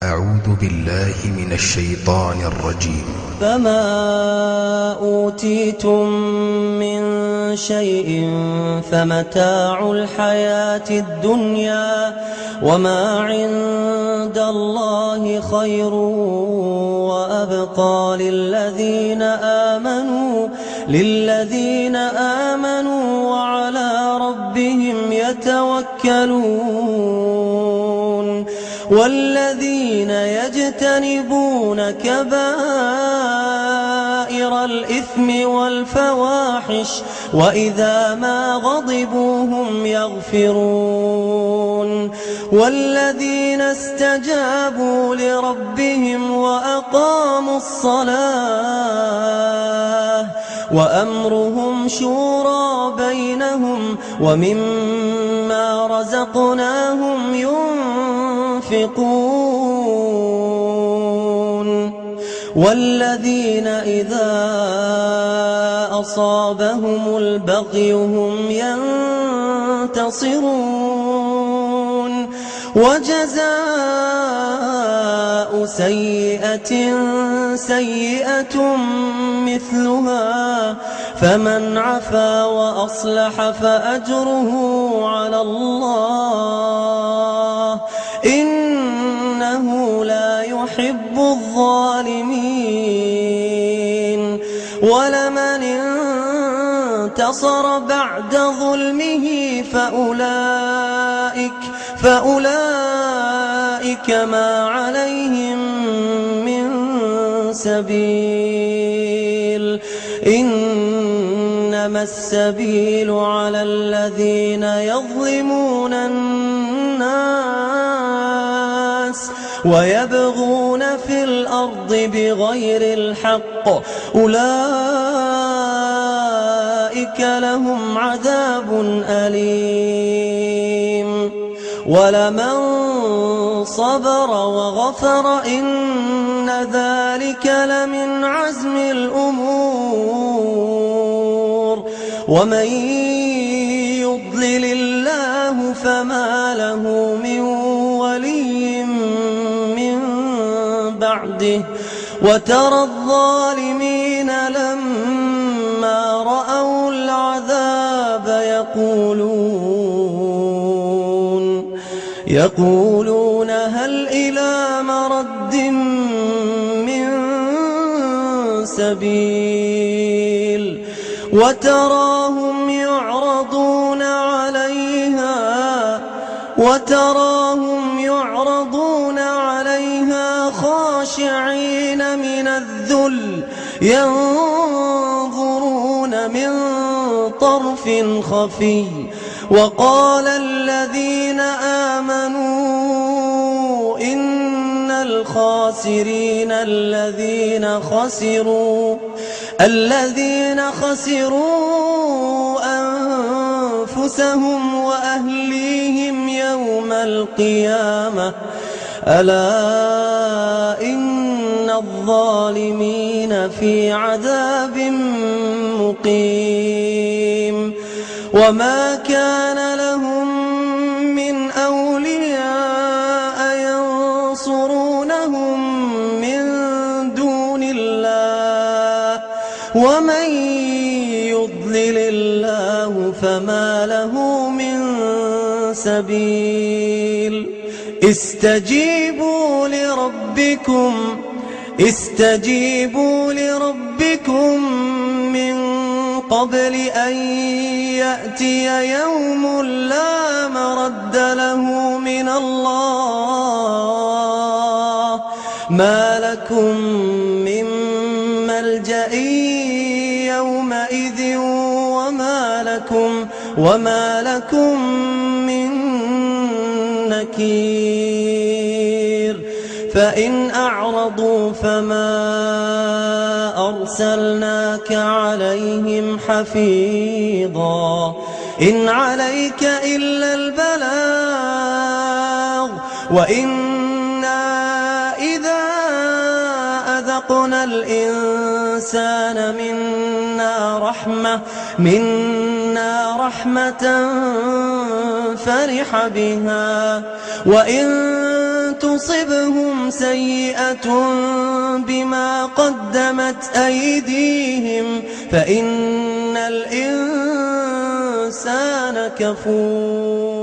أعوذ بالله من الشيطان الرجيم. فما أوتيتم من شيء فمتاع الحياة الدنيا وما عند الله خير وأبقى للذين آمنوا وعلى ربهم يتوكلون. والذين يجتنبون كبائر الإثم والفواحش وإذا ما غضبوا هم يغفرون. والذين استجابوا لربهم وأقاموا الصلاة وأمرهم شورى بينهم ومما رزقناهم ينفقون. والذين إذا أصابهم البغي هم ينتصرون. وجزاء سيئة سيئة مثلها فمن عفا وأصلح فأجره على الله إنه لا يحب الظالمين. ولمن انتصر بعد ظلمه فأولئك ما عليهم من سبيل إنما السبيل على الذين يظلمون الناس ويبغون في الأرض بغير الحق أولئك لهم عذاب أليم. ولمن صبر وغفر إن ذلك لمن عزم الأمور. ومن يضلل الله فما له من ولي من بعده. وترى الظالمين لما رأوا العذاب يقولون هل إلى مرد من سبيل. وتراهم يعرضون عليها خاشعين من الذل ينظرون من طرف خفي. وقال الذين آمنوا إن الخاسرين الذين خسروا أنفسهم وأهليهم يوم القيامة ألا إن الظالمين في عذاب مقيم. وما كان لهم من أولياء ينصرونهم من دون الله ومن يضلل الله فما له من سبيل. استجيبوا لربكم من قبل أن يأتي يوم لا مرد له من الله ما لكم من ملجأ يومئذ وما لكم من نكير. فإن أعرضوا فما أرسلناك عليهم حفيظا إن عليك إلا البلاغ. وإنا إذا أذقنا الإنسان منا رحمة فرح بها وإن تصبهم سيئة بما قدمت أيديهم فإن الإنسان كفور.